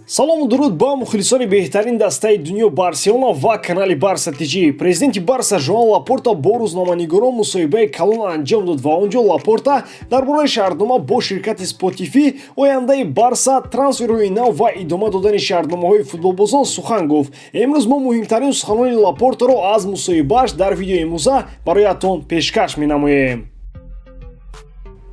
Салому дуруд ба мухлисони беҳтарин дастаи дунё Барселона ва канали Барса ТЖ. Президенти Барса Жоан Лапорта бо рӯзноманигорон мусоҳибаи калон анҷом дод ва он ҷо Лапорта дар бораи шартнома бо ширкати Спотифи, ояндаи Барса, трансферҳои нав ва идома додани шартномаҳои футболбозон сухан гуфт. Имрӯз мо муҳимтарин суханони Лапортаро аз мусоҳибааш дар видеои имрӯза бароятон пешкаш менамоем.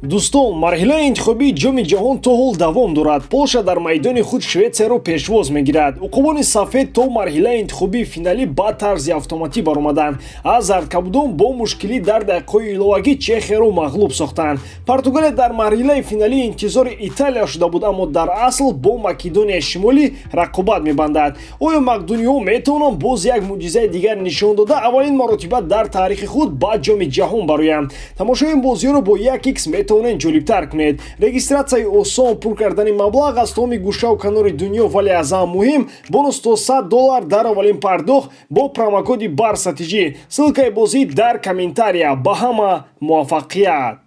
Дӯстон, марҳилаи интихобии Ҷоми ҷаҳон то ҳол давом дорад. Полша дар майдони худ Шветсияро пешвоз мегирад. Уқубони сафед то марҳилаи интихобии финалӣ ба тарзи автоматӣ баромаданд, аз зардкабудон бо мушкилӣ дар дақиқаҳои иловагӣ Чехияро мағлуб сохтанд. Португалия дар марҳилаи финалӣ интизори Италия шуда буд, аммо дар асл бо Македонияи Шимолӣ рақобат мебандад. Оё мақдуниҳо метавонанд боз як мӯъҷизаи дигар нишон дода, аввалин маротиба дар таърихи худ ба Ҷоми ҷаҳон бароянд? Тамошои ин бозиҳоро бо 1x метавонед ҷолибтар кунед. Регистратсияи осон, пур кардани маблағ аз тамоми гӯшаву канори дунё, вале аз ҳама муҳим, бонус то 100 доллар дар аввалин пардохт бо промокоди Барса ТЖ. Ссылкаи бозӣ дар комментария. Ба ҳама муваффақият!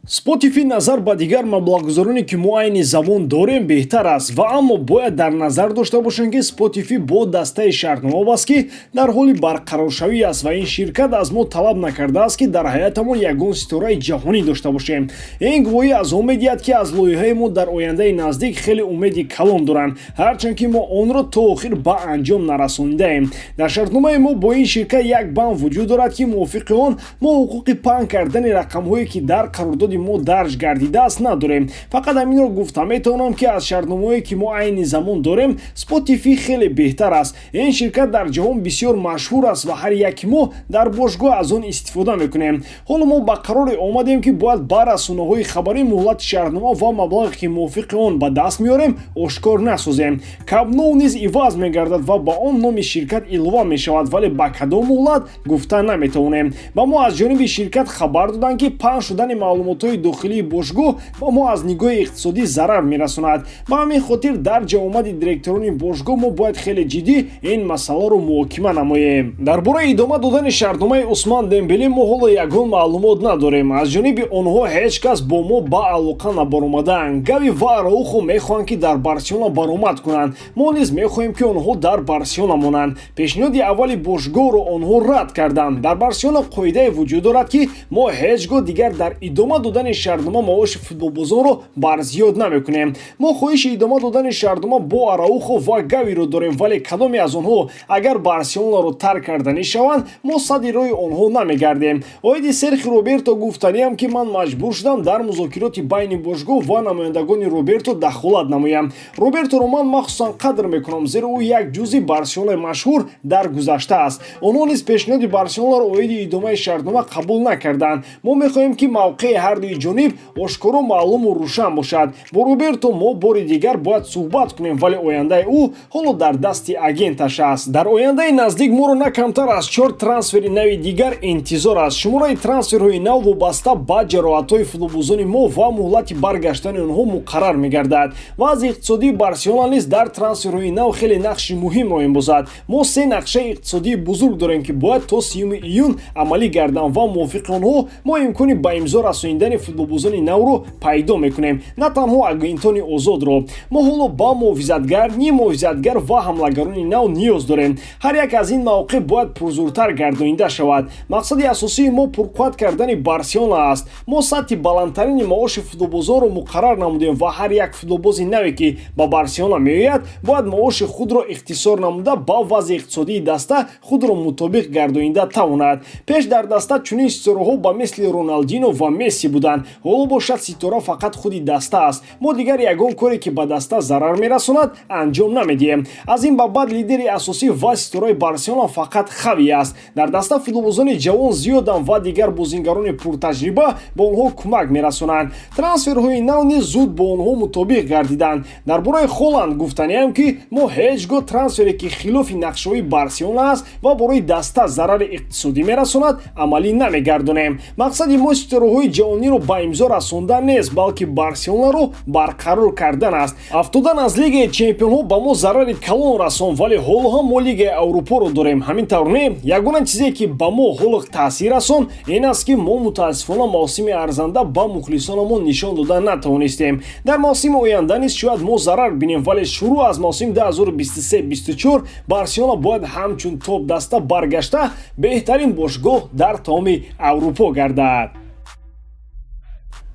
Spotify назар ба дигар маблағгузороне, ки мо айни замон дорем, беҳтар аст ва аммо бояд дар назар дошта бошем, ки Spotify бо дастаи шартнома баст, ки дар ҳоли барқароршавӣ аст, ва ин ширкат аз мо талаб накардааст, ки дар ҳаятамон ягон ситораи ҷаҳонӣ дошта бошем. Ин гувоҳӣ аз он медиҳад, ки аз лоиҳаи мо дар ояндаи наздик хеле умеди калон доранд, ҳарчанд ки мо онро то охир ба анҷом нарасонидаем. Дар шартномаи мо бо ин ширкат як банд вуҷуд дорад, ки мувофиқи он мо ҳуқуқи паҳн кардани рақамҳое, ки дар қарордоди мо дарҷ гардидааст, надорем. Фақат ҳаминро гуфта метавонам, ки аз шартномаҳое, ки мо айни замон дорем, Spotify хеле беҳтар аст. Ин ширкат дар ҷаҳон бисёр машҳур аст ва ҳар яки мо дар бошгоҳ аз он истифода мекунем. Ҳоло мо ба қароре омадем, ки бояд ба расонаҳои хабарӣ муҳлати шартнома ва маблағе, ки мувофиқи он ба даст меорем, ошкор насозем. Камп Ноу низ иваз мегардад ва ба он номи ширкат илова мешавад, вале ба кадом муҳлат, гуфта наметавонем. Ба мо аз ҷониби ширкат хабар доданд, ки паҳн шудани маълумотҳои дохилии бошгоҳ ба мо аз нигоҳи иқтисодӣ зарар мерасонад. Ба ҳамин хотир дар ҷамъомади директорони бошгоҳ мо бояд хеле ҷиддӣ ин масъаларо муҳокима намоем. Дар бораи идома додани шартномаи Усман Дембеле мо ҳоло ягон маълумот надорем. Аз ҷониби онҳо ҳеҷ кас бо мо ба алоқа набаромадаанд. Гави ва Араухо мехоҳанд, ки дар Барселона баромад кунанд. Мо низ мехоҳем, ки онҳо дар Барселона монанд. Пешниҳоди аввали бошгоҳро онҳо рад карданд. Дар Барселона қоидае вуҷуд дорад, ки мо ҳеҷ гоҳ дигар дар идома додани шартнома маоши футболбозонро барзиёд намекунем. Мо хоҳиши идома додани шартнома бо Араухо ва Гавиро дорем, вале кадоме аз онҳо агар Барселонаро тарк карданӣ шаванд, мо садди роҳи онҳо намегардем. Оиди Серхи Роберто гуфтаниам, ки ман маҷбур шудам дар музокироти байни бошгоҳ ва намояндагони Роберто дахолат намоям. Роберторо ман махсусан қадр мекунам, зеро ӯ як ҷузъи Барселонаи машҳур дар гузашта аст. Онҳо низ пешниҳоди Барселонаро оиди идомаи шартнома қабул накарданд. Мо мехоҳем, ки мавқеи ҳардуи ҷониб ошкоро маълуму рӯшан бошад. Бо Роберто мо бори дигар бояд суҳбат кунем, вале ояндаи ӯ ҳоло дар дасти агенташ аст. Дар ояндаи наздик моро на камтар аз чор трансфери нави дигар интизор аст. Шумораи трансферҳои нав вобаста ба ҷароҳатҳои футболбозони мо ва муҳлати баргаштани онҳо муқаррар мегардад. Вазъи иқтисодии Барселона низ дар трансферҳои нав хеле нақши муҳимро мебозад. Мо се нақшаи иқтисодии бузург дорем, ки бояд то 30 июн амалӣ гарданд ва мувофиқи онҳо мо имкони ба имзо расонидани футболбозони навро пайдо мекунем, на танҳо агентони озодро. Мо ҳоло ба муҳофизатгар, ниммуҳофизатгар ва ҳамлагарони нав ниёз дорем. Ҳар як аз ин мавқеъ бояд пурзуртар гардонида шавад. Мақсади асосии мо пурқувват кардани Барселона аст. Мо сатҳи баландтарини маоши футболбозонро муқаррар намудем ва ҳар як футболбози наве, ки ба Барселона меояд, бояд маоши худро ихтисор намуда, ба вазъи иқтисодии даста худро мутобиқ гардонида тавонад. Пеш дар даста чунин ситораҳо ба мисли Роналдино ва Месси буданд. Ҳоло бошад, ситора фақат худи даста аст. Мо дигар ягон коре, ки ба даста зарар мерасонад, анҷом намедиҳем. Аз ин ба баъд лидери асосӣ ва ситораи Барселона фақат Хави аст. Дар даста футболбозони ҷавон зиёданд ва дигар бозингарони пуртаҷриба ба онҳо кӯмак мерасонанд. Трансферҳои нав низ зуд бо онҳо мутобиқ гардиданд. Дар бораи Холанд гуфтаниам, ки мо ҳеҷ гоҳ трансфере, ки хилофи нақшаҳои Барселона аст ва барои даста зарари иқтисодӣ мерасонад, амалӣ намегардонем. Мақсади мо ситораҳои ҷавониро расмиро ба имзо расондан нест, балки Барселонаро барқарор кардан аст. Афтодан аз Лигаи чемпионҳо ба мо зарари калон расон, вале ҳоло ҳам мо Лигаи Аврупоро дорем, ҳамин тавр не? Ягона чизе, ки ба мо ҳоло таъсир расон, ин аст, ки мо мутаассифона мавсими арзанда ба мухлисонамон нишон дода натавонистем. Дар мавсими оянда низ шояд мо зарар бинем, вале шурӯъ аз мавсими 2023-24 Барселона бояд ҳамчун топ даста баргашта, беҳтарин бошгоҳ дар тамоми Аврупо гардад.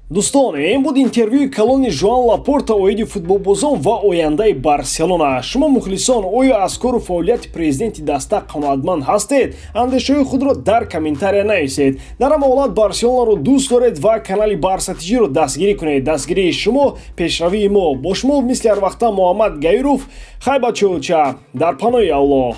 Дӯстон, ин буд интервюи калони Жоан Лапорта оиди футболбозон ва ояндаи Барселона. Шумо, мухлисон, оё аз кору фаъолияти президенти даста қаноатманд ҳастед? Андешаҳои худро дар комментария нависед. Дар ҳама ҳолат, Барселонаро дӯст доред ва канали Барса ТЖро дастгирӣ кунед. Дастгирии шумо пешравии мо. Бо шумо мисли ҳар вақта Муҳаммад Гаиров. Хай, бачаоча, дар паноҳи Аллоҳ.